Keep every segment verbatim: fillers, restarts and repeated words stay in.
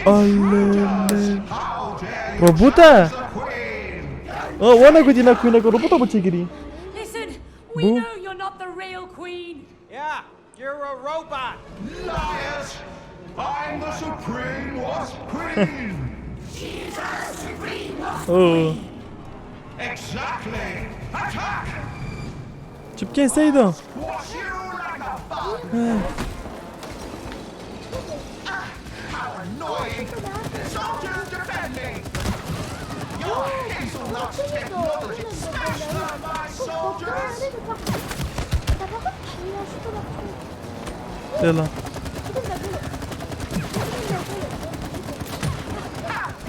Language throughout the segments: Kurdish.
Alem. Robota? Oh, wana gotî na queen, robota bû çêkirî. Listen, we Bu- know you're not the real queen. Yeah, you're a robot. Liars! I'm the supreme wasp queen. Oh. Exactly. Attack! Çi bikên Seydo? Squash you like a bug. Ah, how annoying. Soldiers, defend me. Your hazelnut technology. Smash them, my soldiers. Yalla.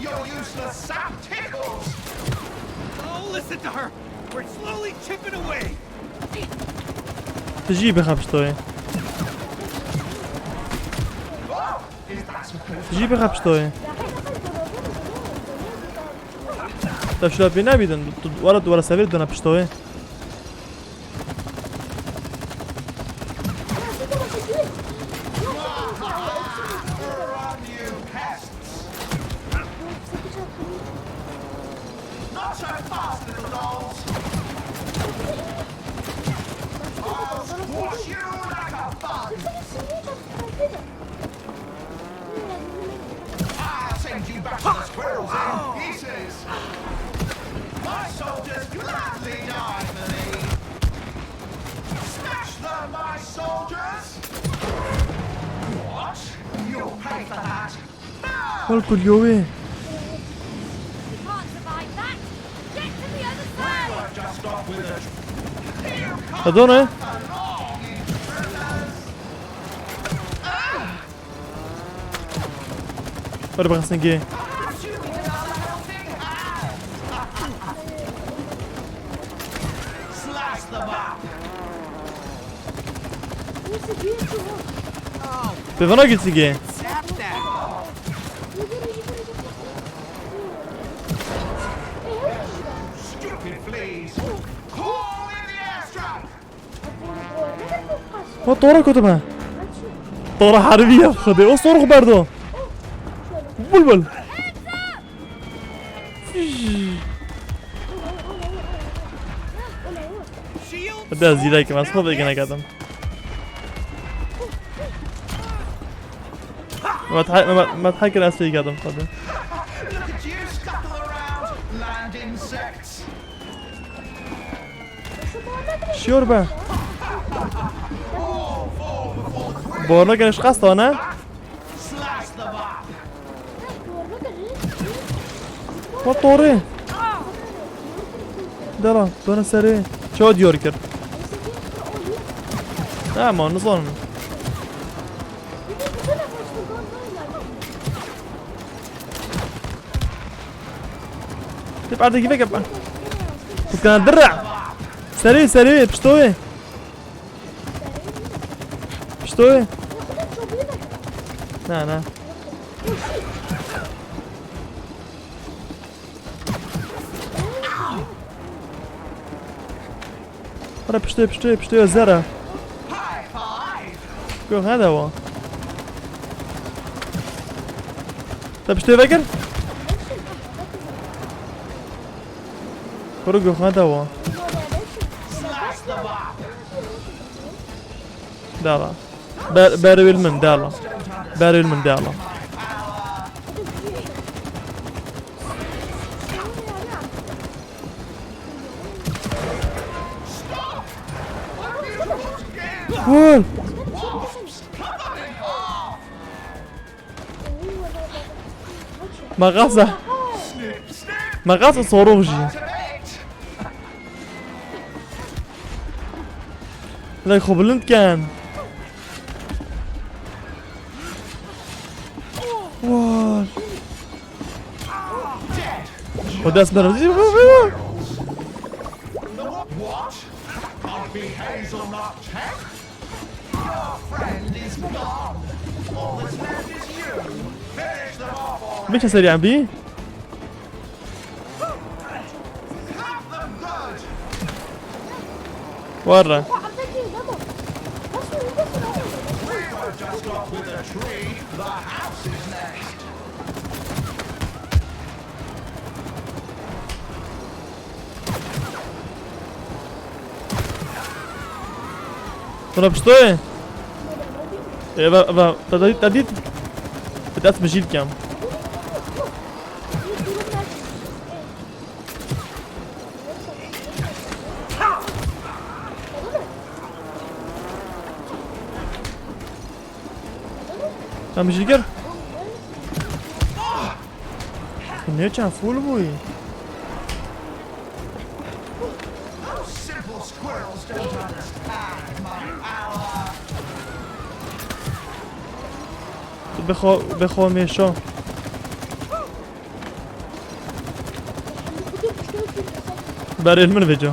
Your useless sap tickles. Oh, listen to her. We're slowly chipping away. Tijî bixapiştoyê. Tijî bixapiştoyê. Te şula pê nabîdin. Tu wara tu wara severî dona piştoyê. Not so fast, little dolls. I'll squash you like a bug. I'll send you back to the squirrels in pieces. My soldiers gladly die for me. Smash them, my soldiers. What? You'll pay for that. Wal kuliyo wê. You can't survive that. Get to the other side. Te done? Were bixistin gê. Slice them up. Pê vana gilsî gê. Zap that. Stupid fleas. Call in the airstrike. Ha, tora kutime. Tora harbiye. Xwedê o sorux berdo. Bulbul. Shield. Hadi zîrek, ez xwe vêgine ketim. Met ha-, met, met hekir ez vêgedim xwedê. Look at you scuttle around, land insects. Şiyor be. Borno geniş kasta ne? Slice them up. Wa torê. Dera, dona serê. Çawa diyor kir? Tamam, nizanim. Tip erdekî veke. Tutkana dirra. Serê, serê, pişto wê. Pişto wê. Na, na. Ara piştê, piştê, piştê zera. Gox nedawa. Te piştê vekir? Kuru gox nedawa. Dala. Ber, berwil min dala. Berwil min dala. Vur. Mexasa. Mexasa sorux jî. Lay xwe bilind ken. Vay. O dest bera. What? Can't be hazelnut tech? Your friend is gone. All that's left is you. Finish them off, or Biçe serî em bî. Have them good. Warre. We were just off with a tree. The house is next. Tu ne piştoyê? Ê, va, va, te dît, te dît. Bi dest min jîl kem. Em jî gir. Ne çend full bûyî? Bixwe, bixwe mêşo. Berê li min vêca.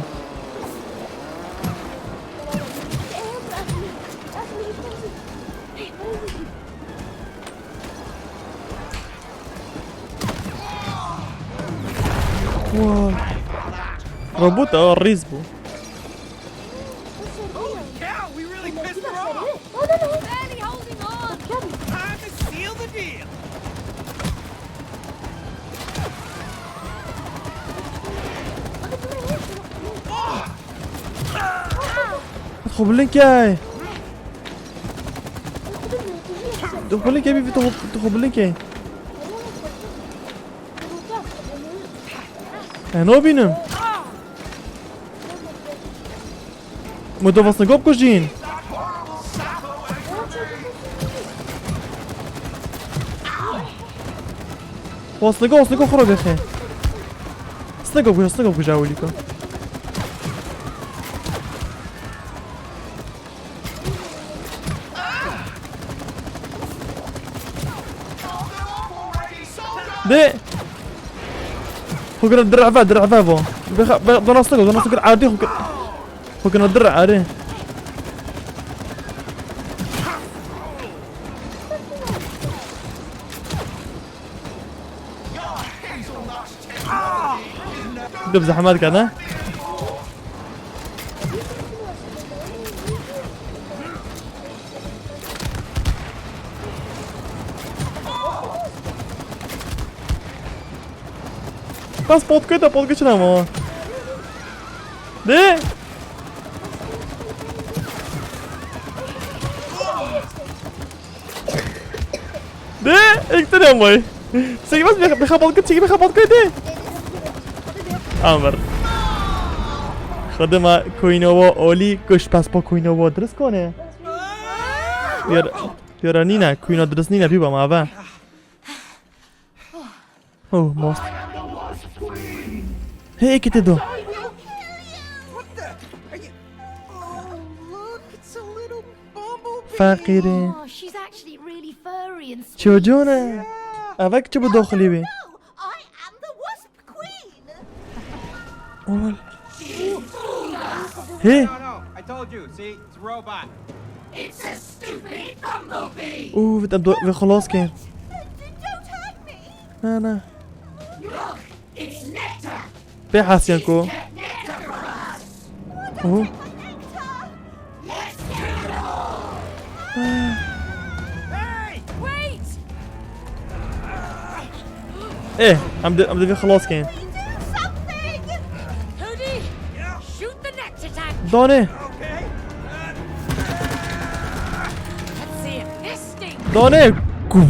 Wow. Robot a rîz bû. Oh, yeah, we really pissed her off. Barely holding on. Time to seal the deal. Xwe bilind key. Tu xwe bilind key, tu xwe, tu xwe bilind key. Ez nabînim. Min tu vastnigop kujîn. Vastnigop, vastnigop xwe bêxe. Snigop kuj, snigop kuj ewilîka. Dê. Xwe kir dir'e ve, dir'e ve bo. Be, be, dona snigop, dona snigop erdî xwe kir. Xwe kir dir'e erê. Dib zehmet kene. Bas potke de potke çine ama. Ne? De, ektir amay. Çekmez bir, bir kapalı kır, çekil bir kapalı kır de. Amr. Xedima Kuînova Olî kuş, paspa Kuînova dirist kone. Yar, yara nîne, Kuîna dirist nîne, bîba ma ve. Oh, most. Hey, ekite do. What the? Are you? Oh, look, it's a little bumblebee. Fakiri. Oh, she's actually really furry and sweet. Çocuğuna. Yeah. Avak çubu doxli bi. No, I am the Wasp Queen. Oğlum. Hey. No, no, I told you. See, it's a robot. It's a stupid bumblebee. Oo, vit em do, ve xelas kin. Don't hurt me. Na, na. Look, it's nectar. Pê hesiyan ku. Oho. Ê, em di, em divê xilas kein. Cody, shoot the nectar tank. Dane. Let's see if this sting. Dane. Kuf.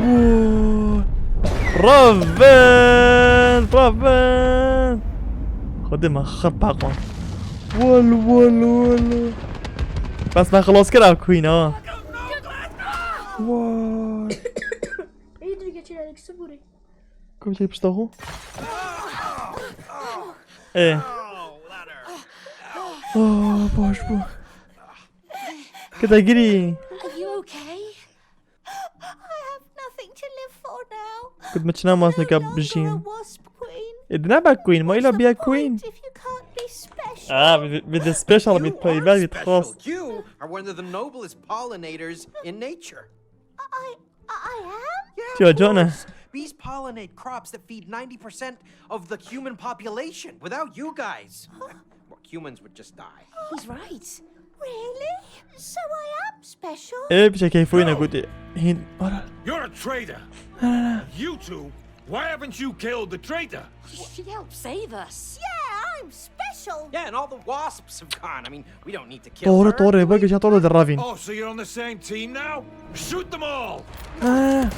Woo. Raven, raven. Xwedê me xir paqan. Wol, wol, wol. Bes me xilas kir ev Queen ha. Vay. Ey, dur geçir Alex, burayı. Kom şey pişta xo. Ê. Oh, baş bû. Kida girî. Are you okay? I have nothing to live for now. Kut me çina mas neka bijîm. Ê, di nebe Queen, ma îla biya Queen. What's the point if you can't be special? Ah, bi, bi de special, bi peyver, bi xas. You are one of the noblest pollinators in nature. I, I am? Yeah, of course. Bees pollinate crops that feed ninety percent of the human population. Without you guys, well, humans would just die. He's right. Really? So I am special? Ê, bir şey keyfi oyuna götü. Hin, ara. You're a traitor. You two, why haven't you killed the traitor? She helped save us. Yeah, I Special. Yeah, and all the wasps have gone. I mean, we don't need to kill Doğru her, doğru do we? Belki can doğru derravin. Oh, so you're on the same team now? Shoot them all! Ha.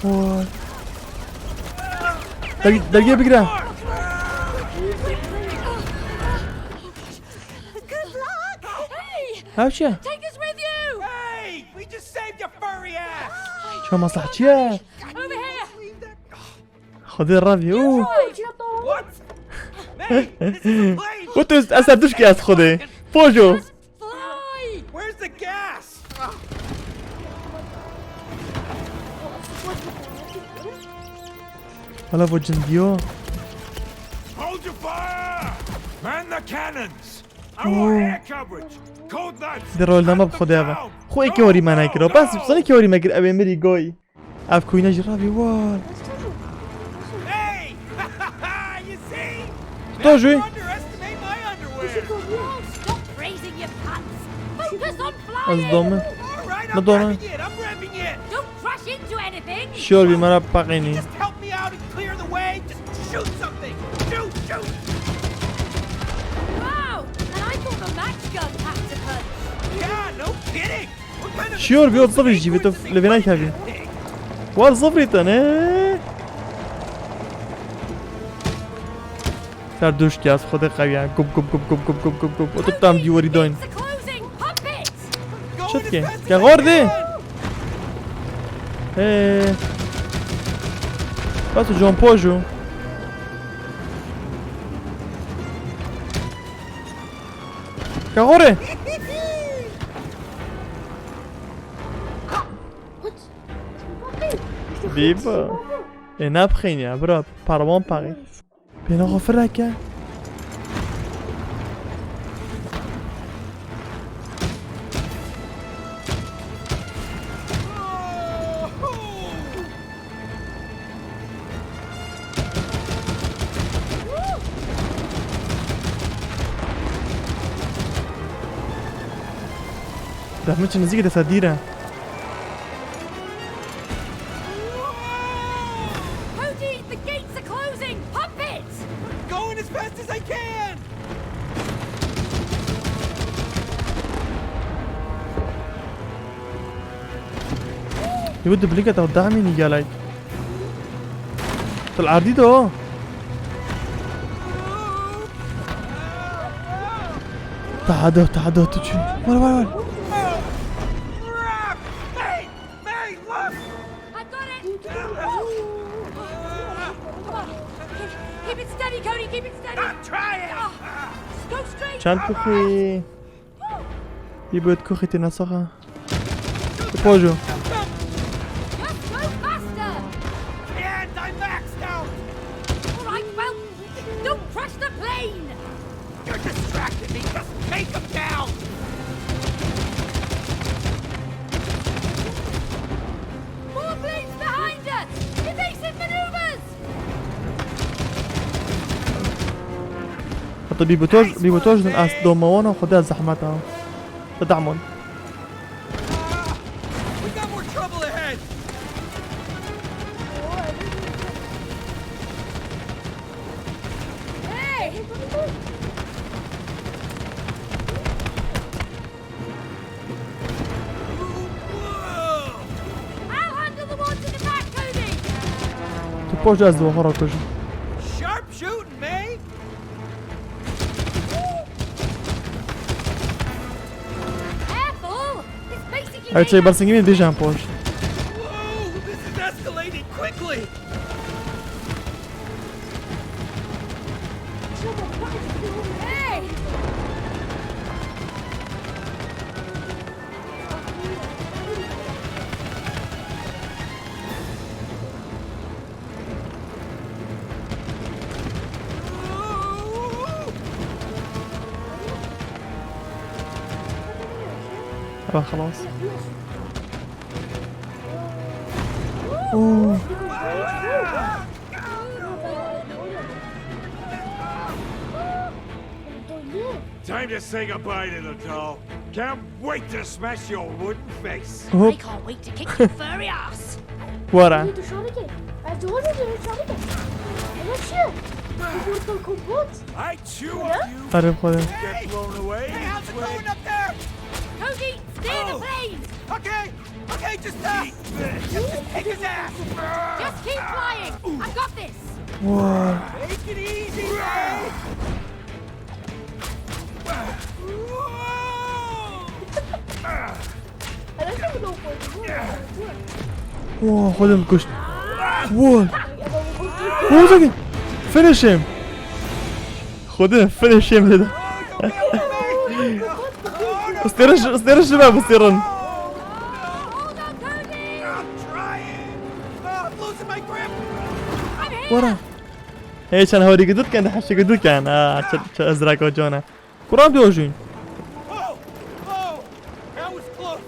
Vay. Dergi, dergiye bir girer. Good luck. Hey! Her şey. Take us with you! Hey, we just saved your furry ass. Çok maslahatçı ya. Over here! Hadi ravi. Oo. Right. What? May, this is a plane. Bu tuz eser düş ki az xode. Pojo. Fly! Where's the gas? Hala bu cin diyor. Hold your fire! Man the cannons! I want air coverage! Code that! De rolname bi xode ava. Xo eki hori mana kiro. Bas sana ki hori mekir ev emiri goy. Ev kuyna jiravi var. Hey! You see? Toju. Underestimate my underwear. Oh, stop raising your pants! Focus on Az flying! dome. All right, No, I'm don't. revving it. I'm revving it. Don't crash into anything! Şiyor bir mara pakini. Just help me out and clear the way. Just shoot something. Shoot, shoot. Wow! And I thought the Max gun packed a punch! Yeah, no kidding. What kind of Şiyor bir otuz bir jibi to levena kavi. Var zıfri tane. Ser duş ki az xode qaviya. Gup gup gup gup gup gup gup gup. Otup tam diyorî doyn. It's closing! Pump it! Çöt ki. Ya gordi. Hey. Bas John Pojo. Ka gore. Biba. E ne yapayım ya bro? Parmağım parayı. Beni gofreke. Dehmin çi nizîk de sedîre. Cody, the gates are closing! Pump it! Going as fast as I can. يود بليكت او دعميني قالك. طلع عرضي ده. تعادل تعادل تجي. ورا ورا ورا. Hey, hey, look. I got it! Come on. Keep, keep it steady, Cody, keep it steady! I'm trying. Ah, go straight! Çan kuxi. يبغى تكوخي تنسخها. Pojo. Just go faster! And I'm maxed out. All right, well, don't crash the plane! You're distracting me. Just take him down. More planes behind us! Evasive maneuvers! حتى بيبوتوج بيبوتوج من اس دوما وانا خدها زحمتها. تدعمون. We got more trouble ahead. Hey! Whoa! I'll handle the ones in the back, Cody! Tu poş ez dua xora kuj. Sharp shooting, May. Careful! It's basically Ev şey basın gibi diyeceğim poş. Whoa, this is escalating quickly. Hey! اه خلاص. اوه. Time to say goodbye, little doll. Can't wait to smash your wooden face. I can't wait to kick your furry ass. Wara. Need to shot again. I've Doğru diyor, çabuk. Ama şu. Bu Mortal Kombat. I chew on you. Harbi koyayım. Get blown away. Hey, how's it going up there? Cody, steer the plane. Okay, okay, just, uh, just kick his ass. Just keep flying. I've got this. Wow. Take it easy, man. Whoa. Wow, xwedê min kuşt. Wow. Wow, sakin. Finish him. Xwedê finish him dedi. Stêrin, stêrin şibe bi stêrin. Wara. Hey, çend hawrî gidit ken, heştê gidit ken. Aa, çi, çi ezrako cana. Kuram diyor jün. Oh, oh, that was close.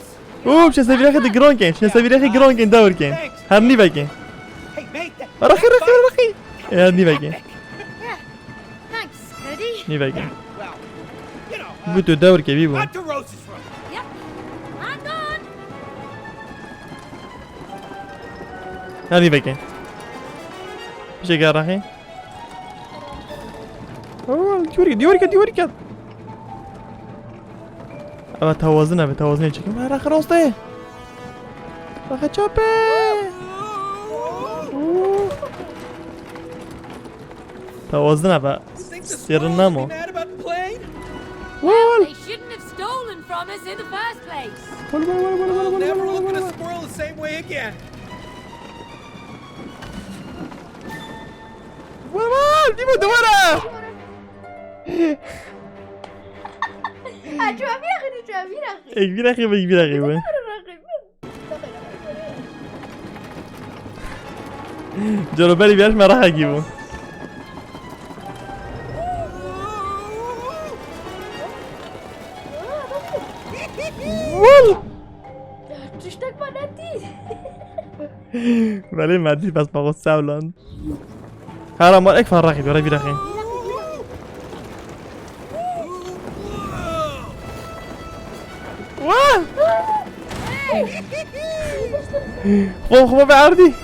Oğlum, şe seviraki de gron ken, şe seviraki gron ken, dawr ken. Her nîvekê. Hey, mate, that, rakî, rakî, rakî. E, her nîvekê. Yeah. Thanks, Cody. Nîvekê. Well, you know, uh, bu tu dawr ke, bî bu. Not to Rose's room. Yep. I'm gone. Her nîvekê. Bir şey gel rakî. Oo, dîwarî ket, dîwarî ket, dîwarî ket. Eva tewazin e, tewazin çekim. Ha, raxe rastê. Raxe çapê. Oo. Tewazin e, stêrin namo. Well, they shouldn't have stolen from us in the first place. Well, well, well, well, well, well, well, well, well. I'll never look at a squirrel the same way again. Wal wal, dî bo dewara. Ha, çawa vîra xî, çawa vîra xî. Ek vîra xî, ek vîra xî bu. Coro berî vêya ji me raxekî bû. Wal! Tiştek me nedî. Belê me dî, bes me xwe sewland. Hera mar ek fan raxî, were vî raxî. Wah! Xwe, xwe be erdî.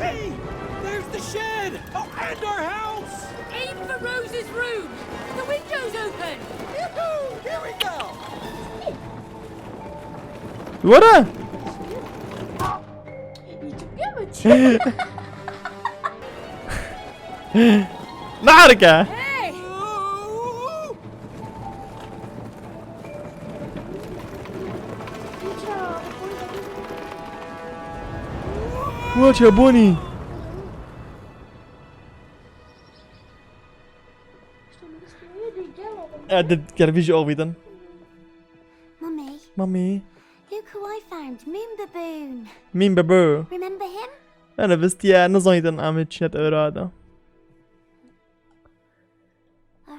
Hey! There's the shed! Oh, and our house! Aim for Rose's room! The window's open! Yoo-hoo! Here we go! Wara! Narika! Hey! What a bunny! Edit gervî ji avî din. Mummy. Mummy. Look who I found, Moon Baboon. Moon Baboon. Remember him? Ene vistiye, nizanîtin em ê çinet ewra da. Oh.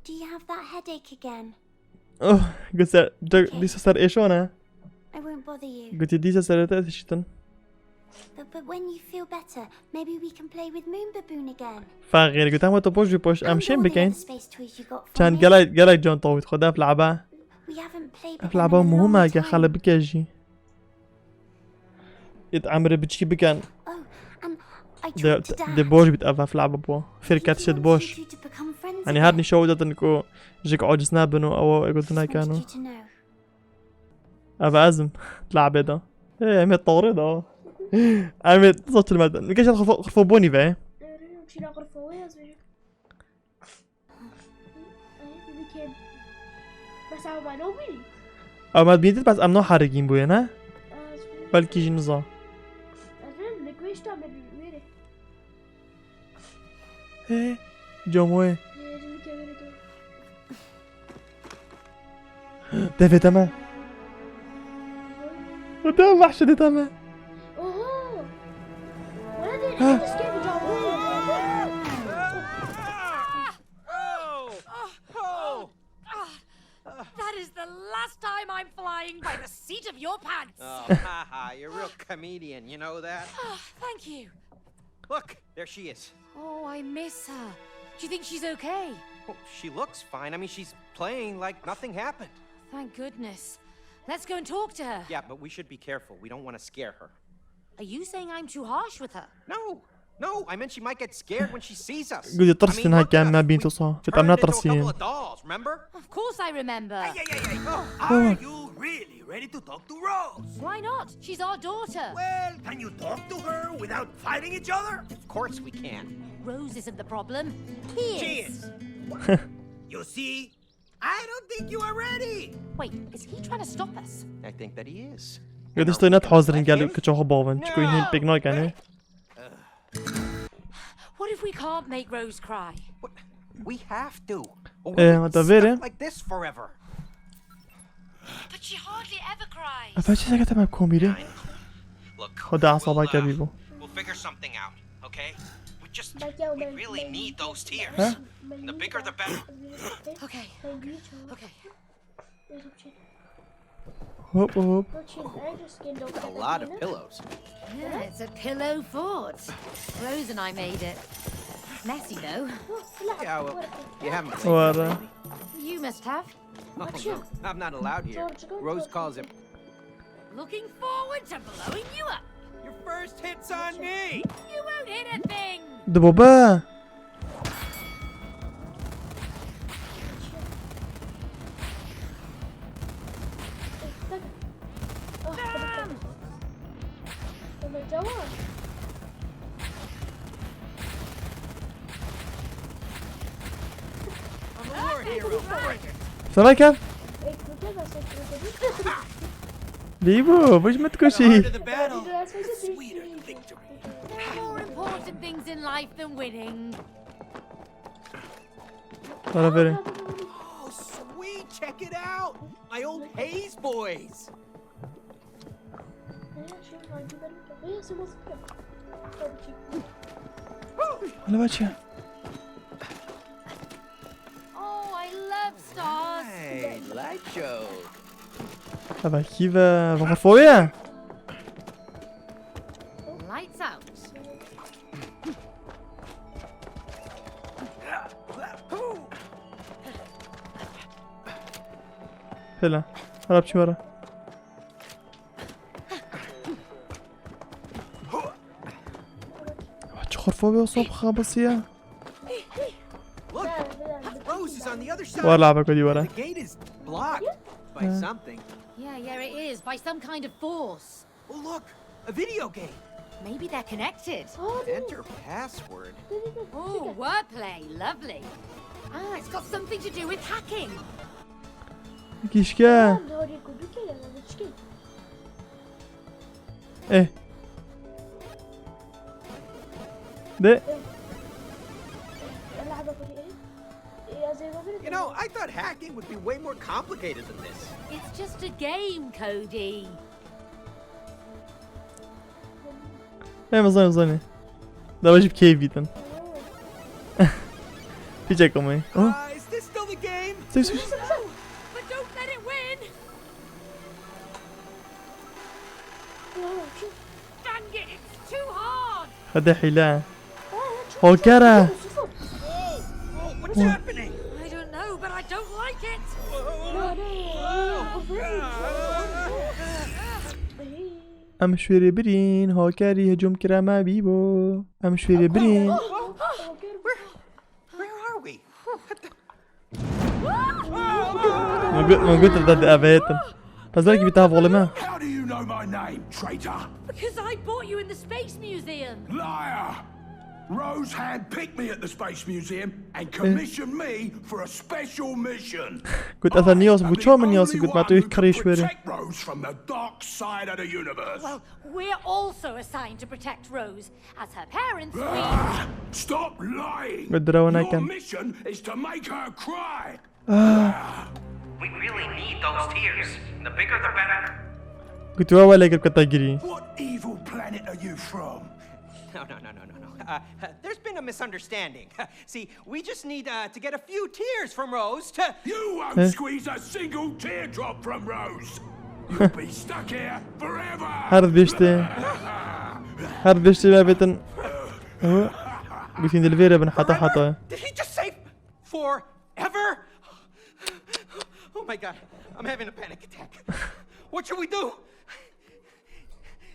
Do you have that headache again? Oh, got ser, dîsa ser êşo ne? I won't bother you. Gotiye dîsa serê te dişîtin. But, but when you feel better, maybe we can play with Moon Baboon again. Faqîr, gotiye hema tu poş bi poş em şên bikin. Çend gelek, gelek can tawît xwe def laba. Ev laba muhim e, ge xele bike jî. Êt emrê biçî bikin. Oh, and I talked to Dad. De, de boş bit ev, ev laba bo. Fêr ket şit boş. Hani her nîşa wî datin ku jik aciz nebin û ew ego tu nekin û. Ev ez im. Labê da. Ê, em ê tarê da. Em ê zaten me. Nike şet xirfo, xirfo bonî ve. Çîna xirfo wê ez vê. Bes ew me nabînî. Ew me dibînî, bes em naherikîn bûye, ne? Belkî jî niza. Ez vê li guêşta min wêrê. Hê, cam wê. Hê, ji min ke wêrê tu. Devê te me. Te vehşetê te me. Oho. Wele dê, ha, ne dişkê bi cam wê. Oh! Oh! Ah, that is the last time I'm flying by the seat of your pants. Oh, ha ha, you're a real comedian, you know that? Ah, thank you. Look, there she is. Oh, I miss her. Do you think she's okay? Oh, she looks fine. I mean, she's playing like nothing happened. Thank goodness. Let's go and talk to her. Yeah, but we should be careful. We don't want to scare her. Are you saying I'm too harsh with her? No, no, I meant she might get scared when she sees us. Gudi I mean, tırsın look at hakem us. me We bin tosa. Git turned amna into a couple tırsın. Of dolls, remember? Of course I remember. Hey, hey, hey, hey. Are you really ready to talk to Rose? Why not? She's our daughter. Well, can you talk to her without fighting each other? Of course we can. Rose isn't the problem. He is. Cheers. You see, I don't think you are ready. Wait, is he trying to stop us? I think that he is. Gudi işte net hazırın gel kiço bavın. Çünkü yine pek ne yani. What if we can't make Rose cry? What? We have to. Or Eh, we'll hata be verin. Stuck like this forever. But she hardly ever cries. Efendim size getirmem komili. Look, Hadi asaba we'll, uh, gel bu. We'll figure something out, okay? We just, Bak ya, we ben- really ben- need those tears. Ha? Ben- The bigger the better. Okay, Ben niye çağırdım? Okay. Böyle bir şey. Hop hop. Bak şimdi, I just get A lot of pillows. Yeah, it's a pillow fort. Rose and I made it. Messy though. لا، Yeah, well, ورقة. You haven't. Var ha. You must have. Oh, no, I'm not allowed here. Rose calls him. Looking forward to blowing you up. Your first hit's on me. You won't hit a thing. De baba. آه، Damn. أنا جوا. I'm a war hero. Bring it. Sana kem? إيه، كنت بس كنت Bibo, bu me The tikoşî. harder the battle, بس the sweeter the victory. There are more important things in life than winning. Bana verin. Oh, sweet. Check it out. My old Hayes boys. شوف هاي كذا. هي سموث. Hala bak ya. Oh, I love stars. Hey, light show. Hava kive, hava foya. Lights out. Hela. Hela biçim ara. Çiqor foya o sob xabasiya. Look, Rose is on the other side. Var lava kodi wara. The gate is blocked by something. Yeah, yeah, it is. By some kind of force. Oh, look, a video game. Maybe they're connected. Enter password. Oh, wordplay. Lovely. Ah, it's got something to do with hacking. Kişke. Eh. De. You know, I thought hacking would be way more complicated than this. It's just a game, Cody. Em zane zane. Da wajib keyf bîtin. Piçek amay. Oh. Uh, is this still the game? Sek sek. But don't let it win. Dang it, it's too hard. Hadi hile. Hokara. Whoa, whoa, what's happening? I don't know, but I don't like it. Em şwêrê birîn, hakerî hicûm kire me bîbo. Em şwêrê birîn. Where, where are we? Min got, min got te diavêtin. Pezar gibi ta volê me. How do you know my name, traitor? Because I bought you in the Space Museum. Liar! Rose handpicked me at the Space Museum and commissioned me for a special mission. Got ez niyaz I bu am the çawa min niyaz only got ma one tu who can karî şwêrê. Protect Rose from the dark side of the universe. Well, we're also assigned to protect Rose. As her parents, we... Ah, stop lying! Got dirawa Your nekin. Mission is to make her cry! We really need those tears. The bigger the better. Got wa wele girb kata girî. What evil planet are you from? No, no, no, no, no, no. Uh, there's been a misunderstanding. See, we just need uh, to get a few tears from Rose to. You won't squeeze a single teardrop from Rose! You'll be stuck here forever! Her diştê. Her diştê me bêtin. Got hîn di li vêre bin heta heta. Did he just say forever? Oh my god, I'm having a panic attack. What should we do?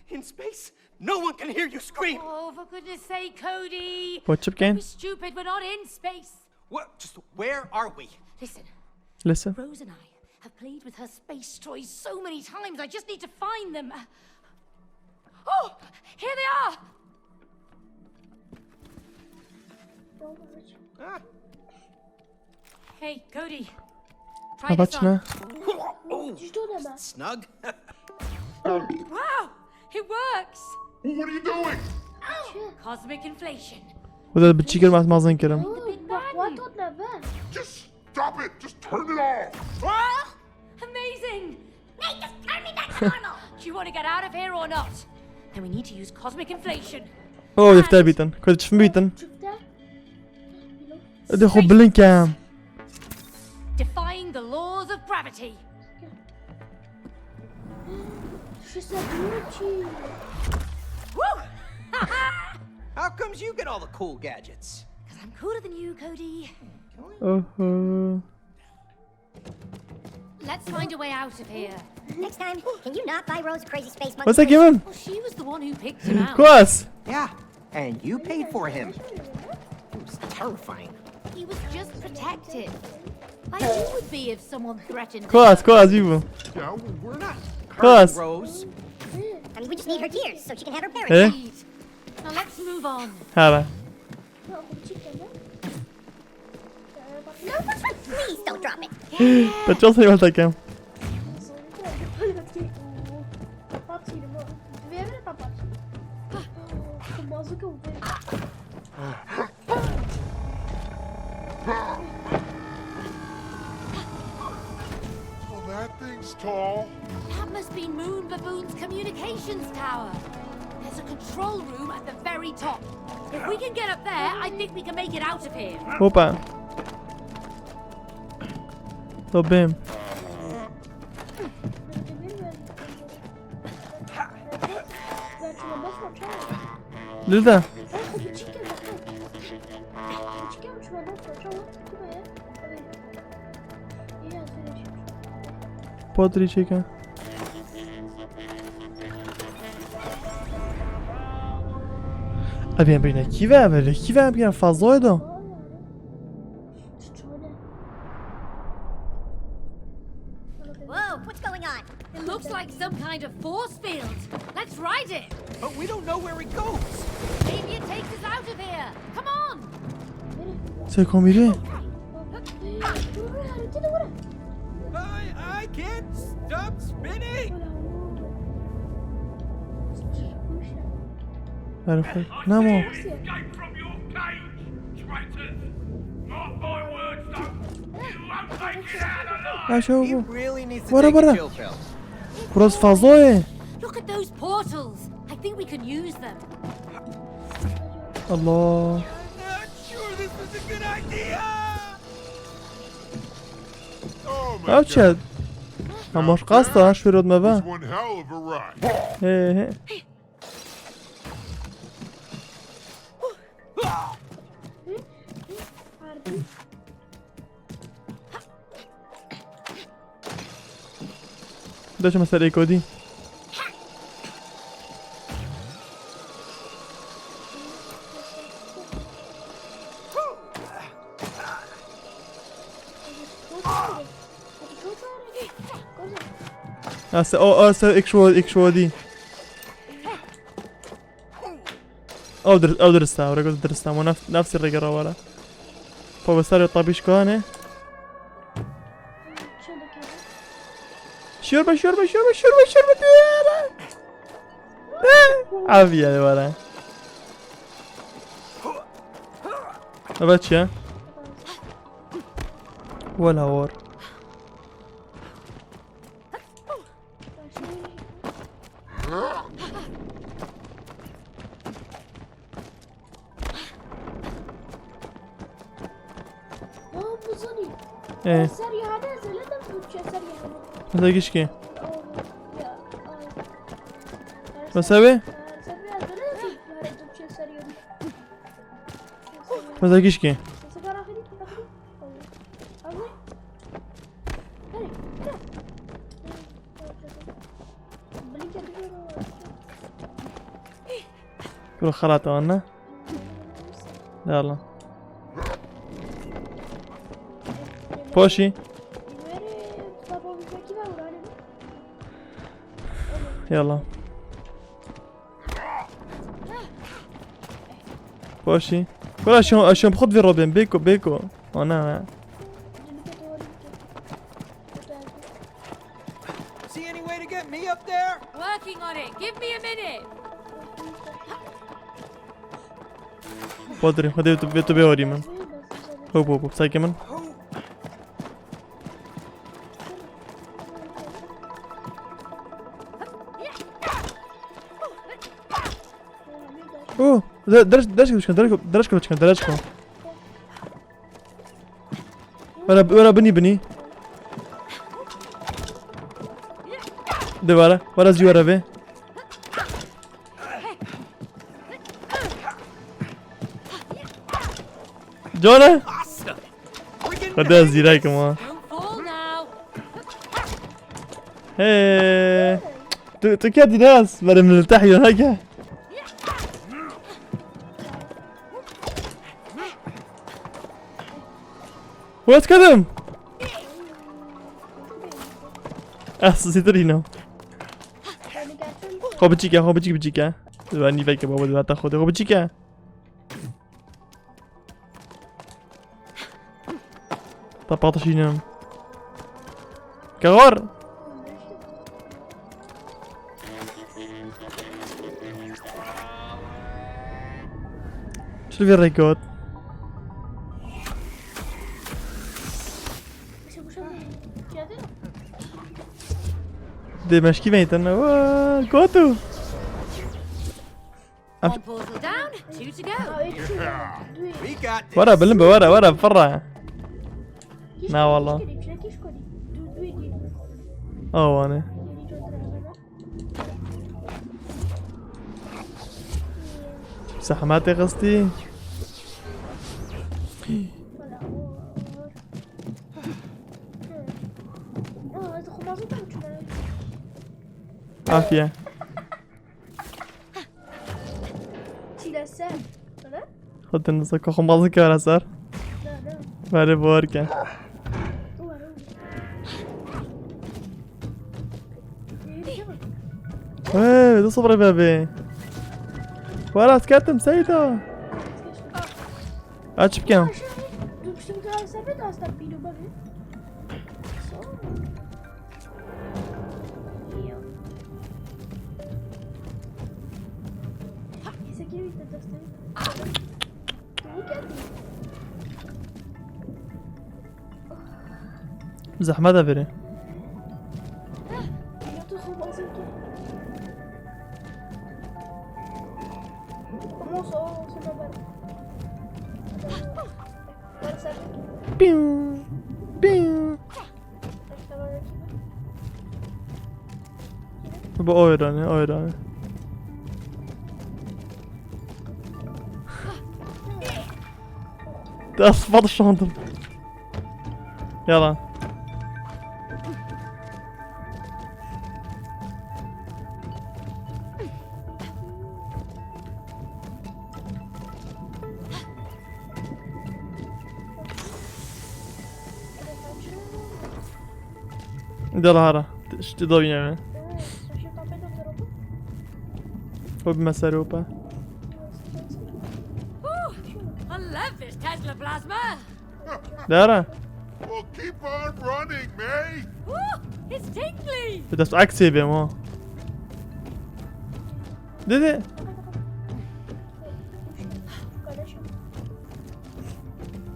In space, no one can hear you scream. Oh, for goodness sake, Cody. What, Don't be stupid. We're not in space. What? Just where are we? Listen. Listen. Rose and I have played with her space toys so many times. I just need to find them. Oh, here they are. Ah. Hey, Cody. Try this on. Amaç ne? Ooh, snug. Wow, it works. What are you doing? Cosmic inflation. Wê de biçîkir maz mazin kirim. The Big Bang. Just stop it. Just turn it off. Amazing. Nate, just turn me back to normal. Do you want to get out of here or not? Then we need to use cosmic inflation. Oh, defter bîtin. Kod çifin bîtin. Ede xwe bilin kem. Defying the laws of gravity. She said Gucci. Woo! How comes you get all the cool gadgets? Because I'm cooler than you, Cody. Oho. Let's find a way out of here. Next time, can you not buy Rose crazy space monkey? What's that giving? Well, she was the one who picked him out. Kwas. Yeah, and you paid for him. It was terrifying. He was just protected. Like you would be if someone threatened him. Kwas, kwas, vivo. Yeah, we're not. Kwas. Rose. I mean, we just need her tears so she can have her parents. Eh? Indeed. Now let's move on. Hara. Bak bu çıkıyor mu? Please don't drop it. Petrol sayı var takım. Sonunda böyle bir şey. Kapat şimdi bu. Düğmeye kapat. Şu bazuka bu benim. Oh, that thing's tall. That must be Moon Baboon's communications tower. There's a control room at the very top. If we can get up there, I think we can make it out of here. Hopa. Dobim. Lilda. Potri çeke. Abi, ben böyle kive, böyle kive, bir fazla oydu. Whoa, what's going on? It looks like some kind of force field. Let's ride it. But we don't know where it goes. Maybe it takes us out of here. Come on. C'est comme il est. I, I can't stop spinning. Perfect. Non, bon. Escape from your cage, traitors! Mark my words, though. You won't make it out alive! Ah, je He vois. Really needs to What take about a her? Chill pill. Grosse phase, ouais. Look at those portals. I think we can use them. Allah. I'm not sure this was a good idea. Oh my Ew çi? god. Ha, maş qasta, şurada me It's va. one hell of a ride. He he. Döşüme ser ekodî. Ase o ase ikşo ikşo di. Ew dir ew dirist e, ew rêk dirist e. Ama nef nefsî rêgera were. Pavesarê tabîşkane. Şiyor be, şiyor be, şiyor be, şiyor be, şiyor be diye. Abi ya were. Evet ya. Wala war. Aa, bu zanî. Ee, Ser yahane, zele de Türkçe ser yahane. mesela gişki. Aa, ya, aa. Mesela be? Ser yahane, Türkçe, Türkçe ser yahane. Mesela gişki. Sigara hadi, hadi. Abi. Hey, gel. Gel, gel, gel. Bro xelat wan ne? Yalla. Poşî. Yalla. Poşî. Bro, ez şim, ez şim xwe divê robên. Bêko, bêko. Ana. See any way to get me up there? Working on it. Give me a minute. Podrî, xwedê tu bê, tu bê horî min. Hop, hop, hop, saykê min. Oh, de-, derş, derş kılıçkan, derş, derş kılıçkan, derş kılıçkan. Were, were binî, binî. De were, were zî were vê. Cone. Xwedê ez zîrek im ha. Hey. Tu, tu ke dîne ez, were min li tehiya neke. Wes kedim. Ez zîtir îno. Xwe biçîke, xwe biçîk biçîke. Were nîveke baba, were ta xwe de, xwe biçîke. Ta patişînim. Kexor. Çil vê rêkot. Dê meşkî veytin. Waa, gotu. One portal down, two to go. We got this. Were, bilim be, were, were, firra. Na, wallah. Awane. Zehmetê xistî. Afiye. Çile ser. Öyle? Xwe tu nizaka xwe mazin kevere ser. Ne, ne. Were bawer ke. Were. Hey, tu sabır be be. Were, ez ketim, Seyda. Ez çi bikim? Zehmet e biri. Piu, piu. Bu oyranı, oyranı. Das war schon. Yalan. De la hara. Şti da bîne me. Xwe bime ser opa. Ooh, I love this Tesla plasma. Dara. Well, keep on running, May. Ooh, it's tingly. Bi dest aksê bê ma. Dede.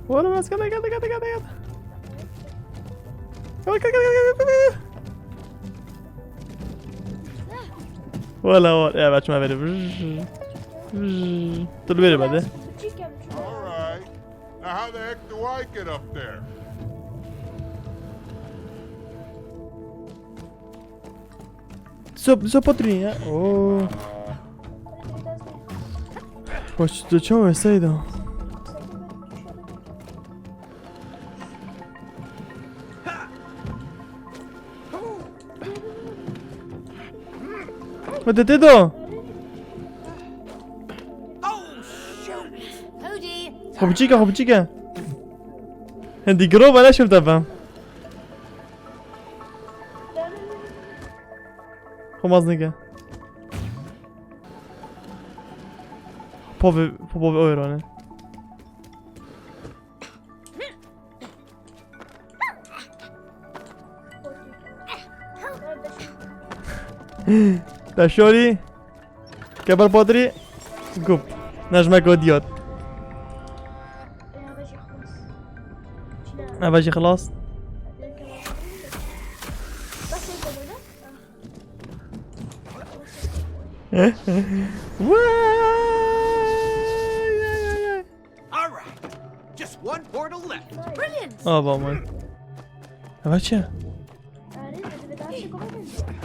Oğlum, az, gel, gel, gel, gel, gel, gel. Gel, gel, gel, gel, gel, gel. Wala, wala. Ya, ben açma verin. Vıj, vıj. Dur, verin hadi. All right. Now, how the heck do I get up there? Sop, sop oturun ya. Oo. Baş, tu çawa Seyda? Hadi dedo. Xwe biçîke, xwe biçîke. Hindî girov e, neşim te bem. Xwe maz nike. Povê, povê oyrane. Te şorî. Keber Badrî. Gup. Nejmek o diyot. Eve jî xilas. Vay, ay, ay, ay. All right. Just one portal left. Brilliant. Ava man. Ava çi?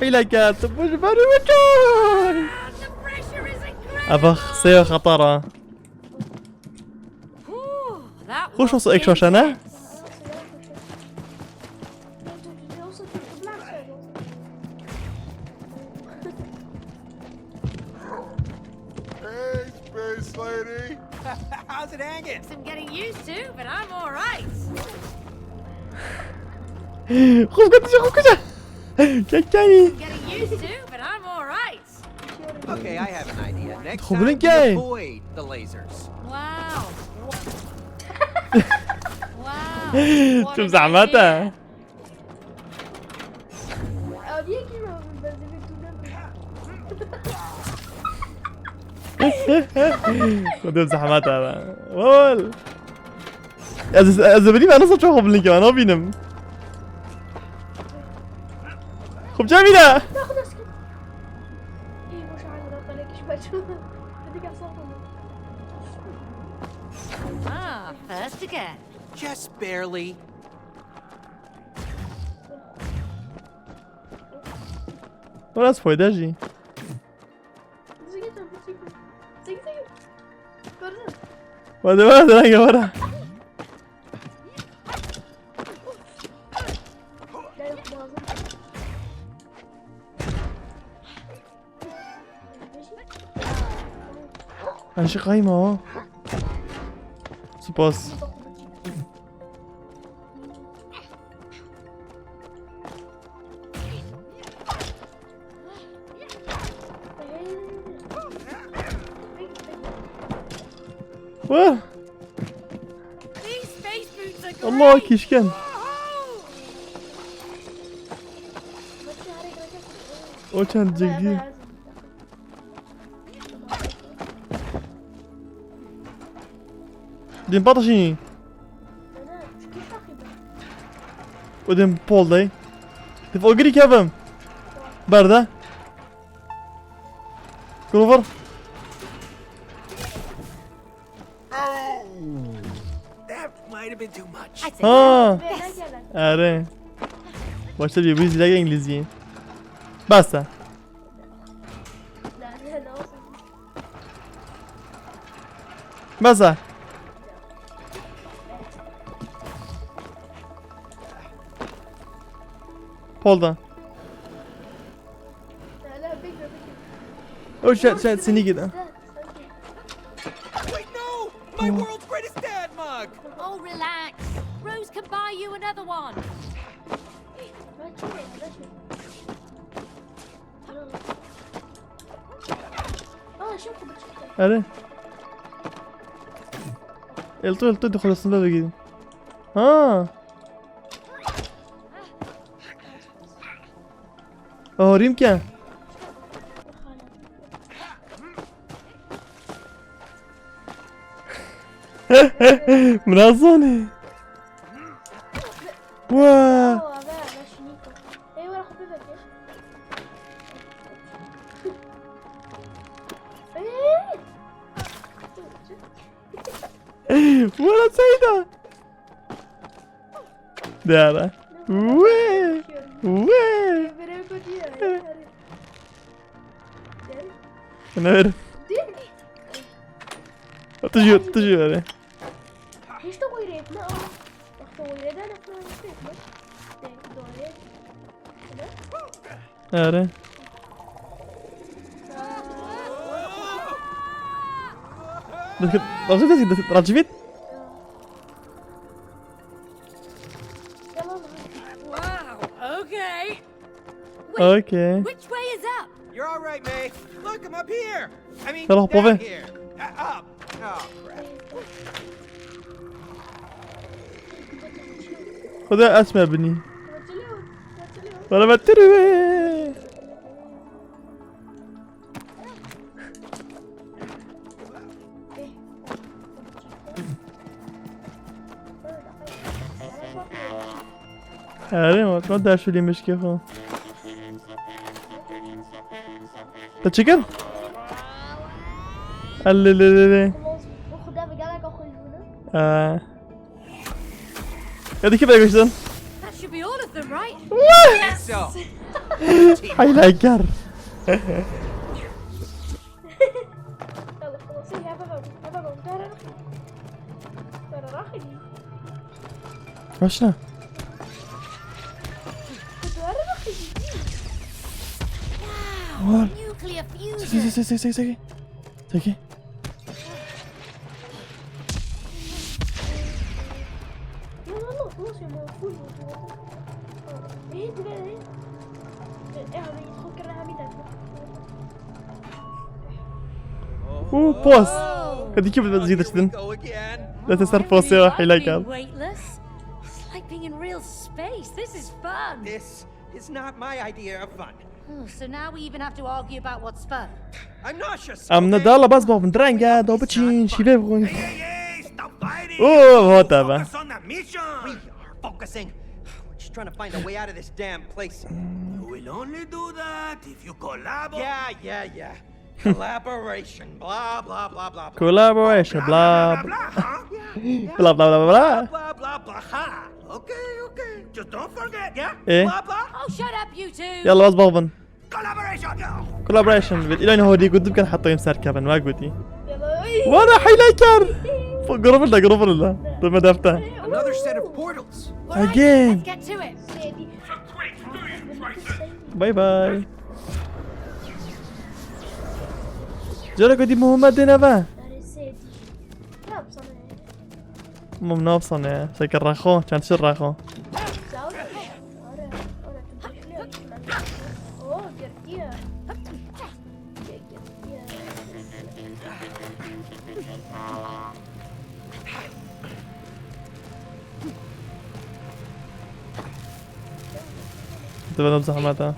Hîle kert. Bu ji ber we çay. The pressure is incredible. Ava xseya xetara. Ooh, that Xoş was olsa ek şaşa ne? Intense. Hey, space lady. How's it hanging? I'm getting used to, but I'm all right. Xuf kete, xuf kete. Kekayî. I'm getting used to, but I'm all right. Okay, I have an idea. Next Xwe time bilin we key. Avoid the lasers. Wow. Wow. What Çok an zahmet idea. Ha. Abi, yekî mi aldın? Ben seni tutamıyorum. Xwedê zehmet e be. Wol. Ez, ez bilî me nasıl çok bilin ki, ben nabînim. Xub cemî de. Nexu dest kir. Ê, boş anında telek iş bacım. Hadi gel, sağ olun. Ah, first again. Just barely. Biraz fayda jî. Çekil, çekil, çekil. Çekil, çekil. Gördün. Hadi, hadi, hadi, hadi. Gel, boğazım. Aşık kayma o. Spas. Wah! These space boots are Allah great. Kişken. Woohoo! O çend ciddi. Din pataşî. O din pol dey. Dif ogirî kevim. Berde. Grover. Oh, that might have been too much. Ha. Erê. Başta bir bu zilek İngilizce. Basta. Basa. Polda. O şey, şey, seni gidin. Wait, no! My world's greatest dad mug! Oh, relax. Rose can buy you another one. Erê. Elto, elto, dixulasında da gidin. Ha. Horîm ke. Min azanî. Wa. Wala Seyda. Dara. Wê. Wê. Ne ver? Tu jû, tu jû ver. Hiç de koyra etme ama. Bak da koyra da nasıl etme. De, doğru. Erê. Dikkat, dikkat, dikkat, dikkat, Racivit. Okay. Which way is up? You're all right, May. Look, I'm up here. I mean, Hello, down Pove. Here. Uh, up. Oh, crap. Xwedê ez me binî. Wala me tirwê. Erê, ma tu derşulî mişkê xwe. Te çi kir? Elê lê lê lê. Bu xuda ve gelek xwe jûne. Ee. Ya dikî be goştan. That should be all of them, right? So, Haylaykar. Yalla xelas ya baba, ya baba, dara raxi. Dara raxi. Başla. Dara raxi. Var. Nuclear Seki fusion. seki seki seki. Seki. Ya Allah, xelas ya, ma full bu. Eee, dibê. Eee, abi, xo kira hamî de. Û pos. Oh. Hadi ki bir Here we zîdeştin. Go again. Lete ser I posê really wa like haylaykar. Being weightless. It's like being in real space. This is fun. This is not my idea of fun. Oh, so now we even have to argue about what's fun. I'm nauseous. Em ne Okay? dala bas bavin drenge da biçin şîve bixwin. Hey, hey, hey, stop fighting. Oo, hot abi. Focus on the mission. We are focusing. We're just trying to find a way out of this damn place. You will only do that if you collaborate. Yeah, yeah, yeah. Collaboration. Blah, blah, blah, blah, blah. Collaboration bla Blah, huh? Yeah, yeah. bla bla bla bla. Blah, blah, blah, ha. Okay, okay. Just don't forget, yeah? Eh? Blah, blah. Oh, shut up, you two. Yalla bas bavin. Collaboration. Collaboration. Bit ilan hodi gudum kan hatta yim ser kevin wa gudi. Yalla, ay. Wana haylaykar. Grubul da grubul da. Deme defte. Another set of portals. All right, Again. Let's get to it. Bye bye. Cara gudi Muhammed dene ve. Dara sedi. Ne yapsana ya? Mum ne yapsana ya? Şekil raxo, çend şir raxo. Sağ ol. Ara, ara, tu bekliyor. Oo, girdi ya. Girdi ya. Dibedem zahmeta.